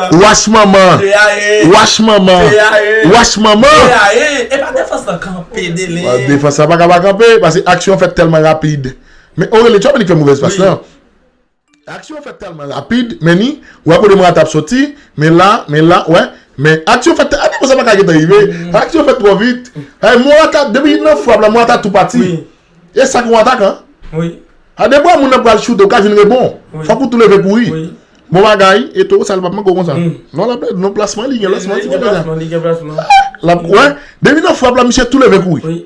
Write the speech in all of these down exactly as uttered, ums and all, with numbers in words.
Wash manman. Wash manman. Wash manman. E pa defans lan kanpe, Delen. Defans lan pa ka pa kanpe, paske aksyon an fèt tèlman rapid. Men Orele, tu vois, li fè movèz pas lan. Aksyon an fèt tèlman rapid, men ni, wè kote Morata ap soti, men la, men la, wè. Men aksyon fèt, a, defans lan pa ka gentan rive. Aksyon fèt twò vit. Ay, Morata, depi nan frap la, Morata tou pati. E sa ki yon atakan. A, depi moun nan pral choute, ou ka jwenn rebon. Fòk ou tou leve kouri. Bon bagay, Eto'o, sa l p ap manke w konsa. Non, l ap, non, plasman, li gen plasman, ti bagay. L ap, wè, depi nan frap la, misye tou leve kouri.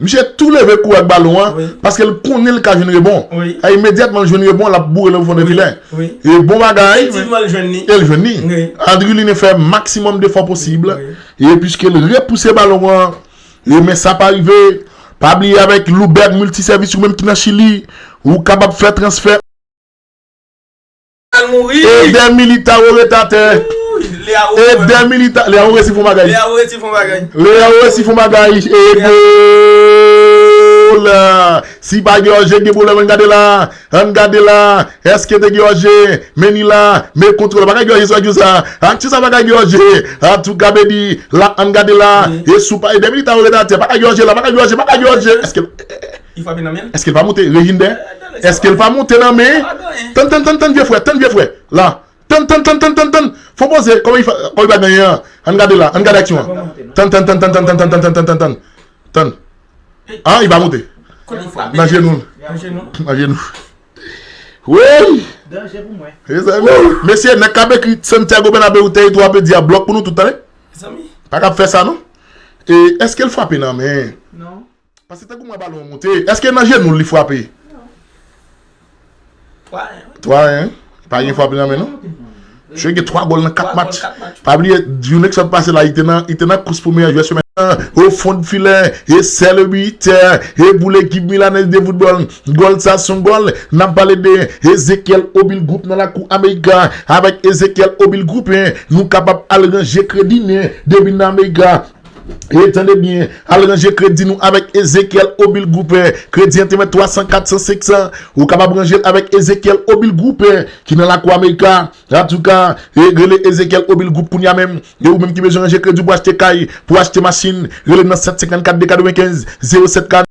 Misye tou leve kouri ak balon an, paske l konnen l ka jwenn rebon. A, imedyatman l jwenn rebon, l ap boure l nan fon de filè. E bon bagay, e l jwenn li. Adriline fè maksimòm defò posib. E piske l repouse balon an, e men sa pa rive. Pa bliye avèk Louberg Multiservice, ou menm ki nan Chili, ou kapab fè transfè. Eder Militao ret atè. Eder Militao. Leao resi fon bagay. Leao resi fon bagay. E gol. Si pa gen Oje, gen pwoblèm, ann gade la. Ann gade la. Èske te gen Oje? Men ni la. Men kontwòl. Pa ka gen Oje sou aksyon sa. Aksyon sa pa ka gen Oje. Antouka, baby. La, ann gade la. E sou pa. Eder Militao ret atè. Pa ka gen Oje la. Pa ka gen Oje. Pa ka gen Oje. Èske Li frape nan men l. Èske l pa moute? Rejinder? Èske l pa moute nan men? Tann, tann, tann, tann, vye frè, tann, vye frè. La. Tann, tann, tann, tann, tann, tann. Fò poze. Kòman li fa-, kòman li pa genyen an? Ann gade la, ann gade aksyon an. Tann, tann, tann, tann. Tann. An, li pa moute. Nan jenou. Nan jenou. Nan jenou. Wi! Danje pou mwen. Mezanmi, mesye, nèg k ap ekri Santiago Bernabéu, teritwa pèdi a, blòk pou nou tout, tande. Mezanmi. Pa ka fè sa, non. E, èske l frape nan men? Non. Paske tankou m wè balon an monte, èske nan jenou l li frape? Non. Twa en, wi. Twa en, wi. Pa gen frape nan men, non. Misye gen twa gòl nan kat match. Pa bliye, jou nèg sot pase la, li te nan, li te nan kous pou meyè jwè semèn nan. O fon de filè, e sè le bitè, e pou lekip milanèz de foutbòl. Gòl sa se yon gòl. N ap pale de Ezekiel Obil Group nan lakou Amerika. Avèk Ezekiel Obil Group, en, nou kapab al ranje kredi nou depi nan Amerika. E tande byen, al ranje kredi nou avèk Ezekiel Obil Group, en. Kredi an te mèt twa san, kat san, senk san. Ou kapab ranje l avèk Ezekiel Obil Group, en, ki nan lakou Amerika. Antouka, e rele Ezekiel Obil Group kounye a menm. E ou menm ki bezwen ranje kredi pou achte kay, pou achte machin, rele nan sèt senkannkat de katrevenkenz, zewo sèt ka.